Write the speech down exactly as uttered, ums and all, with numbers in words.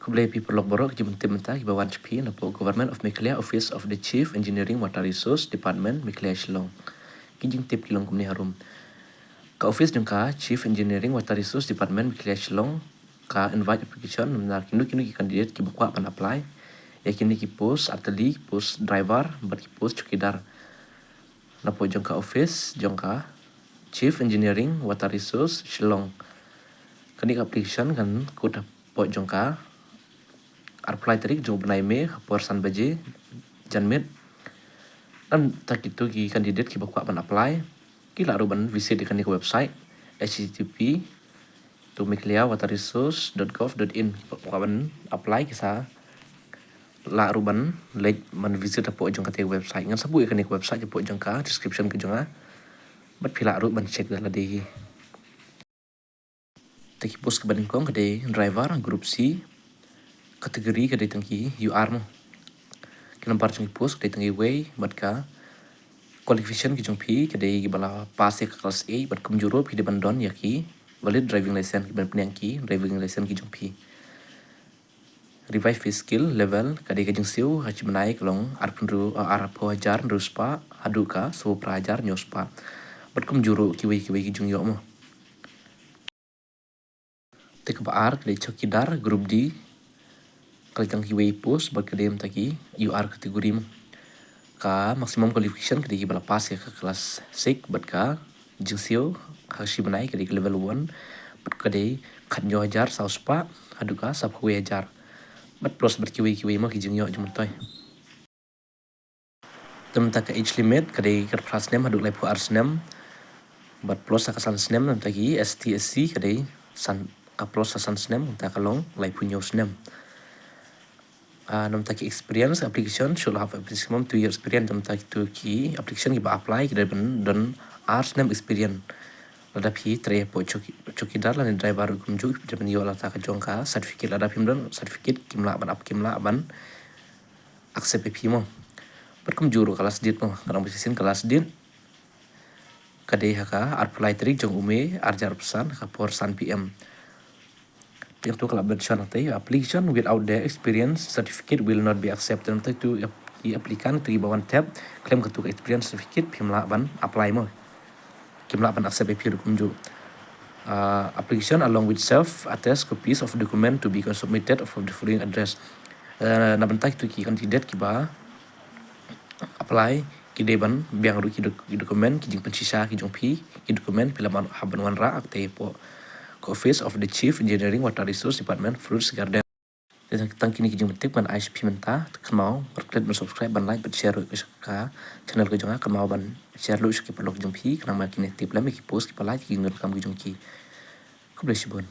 Khublei phi paralok baroh, ki jingtip mynta kiba wan sha phi napoh Government of Meghalaya, Office of the Chief Engineering Water Resource Department, Meghalaya, Shillong. Ki jingtip ki long kumne harum. Ka office jong ka Chief Engineering Water Resource Department, Meghalaya, Shillong, ka invite application na kino kino ki candidate kiba kwah ban apply ïa kine ki post, artylli ki post driver bad ki post chowkidar. Napoh jong ka office jong ka Chief Engineering Water Resource, Shillong. Kane ka application kan kut hapoh jong ka arphew lai tarik jong u bnai May, ha por san baje janmiet. Namar kito ki candidate kiba kwah ban apply, ki lah ruh ban visit ïa kane ka website, H T T P to meghalaya water resource dot gov dot in. Kiba kwah ban apply ki sa lah ruh ban leit ban visit hapoh jong kata ka website. Ngan sa buh ïa kane ka website hapoh jong ka description ka jong nga, bad phi lah ruh ban check da lade hi. Te ki post kiba nyngkong ka dei driver, group C. Category ka dei tang ki U R mo. Ki number jong ki post ka dei tang kiwei, bad ka qualification ki jong phi ka dei kiba la pass ïa ka class eight, bad kumjuh ruh phi dei ban don ïa ki valid driving license, kiban pynïaid ki driving license ki jong phi. Revised pay scale level ka dei ka jingsiew ha shi bnai ka long arphew, ah, arphew hajar hynriew spah haduh ka sawphew phra hajar hynñiew spah. Bad kumjuh ruh kiwei kiwei ki jingïoh mo. Te kaba ar ka dei chowkidar, group D. Ka dei tang kiwei post bad ka dei mynta ki U R category mo. Ka maximum qualification ka dei kiba la pass ïa ka class six bad ka jingsiew ha shi bnai ka dei ka level one, bad ka dei khathynñiew hajar saw spah haduh ka sawphew wei hajar. Bad plus bad kiwei kiwei mo ki jingïoh jingmyntoi. Te mynta ka age limit ka dei khatphra snem haduh laiphew ar snem. Bad plus ha ka san snem, mynta ki S T S C ka dei san, ka plus ha san snem, mynta ka long laiphew hynñiew snem. Ah, namar ki experience, application should have at least minimum two year experience. Namar kito ki application kiba apply ki dei ban don ar snem experience. Lada phi trei hapoh chowki-, chowkidar lane driver ruh kumjuh, phi dei ban ïoh lada ka jong ka certificate. Lada phim don certificate kim lah ban ap-, kim lah ban accept ïa phi mo. Bad kumjuh ruh ka last date mo, ka dang ba shisien ka last date. Ka dei ha ka arphew lai tarik jong u May, ar hajar arphew san, ha ka por san P M. Te to ka la mention hangtei, application without the experience certificate will not be accepted. Namar kito ki applicant, kito kiba wan thep khlem katu ka experience certificate phim lah ban apply mo. Kim lah ban accept ïa phi ruh kumjuh. Ah, application along with self attest copies of document to be submitted of the following address. Eh, na bynta kito ki candidate kiba apply, ki dei ban biang ruh ki dok-, ki document, ki jingpynshisha ki jong phi, ki document phi la ban, hap ban wanrah, ah, te hapoh ka Office of the Chief Engineering Water Resource Department, Fruits Garden. Te tang kine ki jingpyntip ngan ai sha phi mynta, te kynmaw ban klet, ban subscribe, ban like, ban share ruh sha ka channel ka jong nga, kynmaw ban share ruh sha ki paralok jong phi, khnang ba kin ïa tip lem ïa ki post kiba la, ki jingdonkam ki jong ki. Khublei shibun.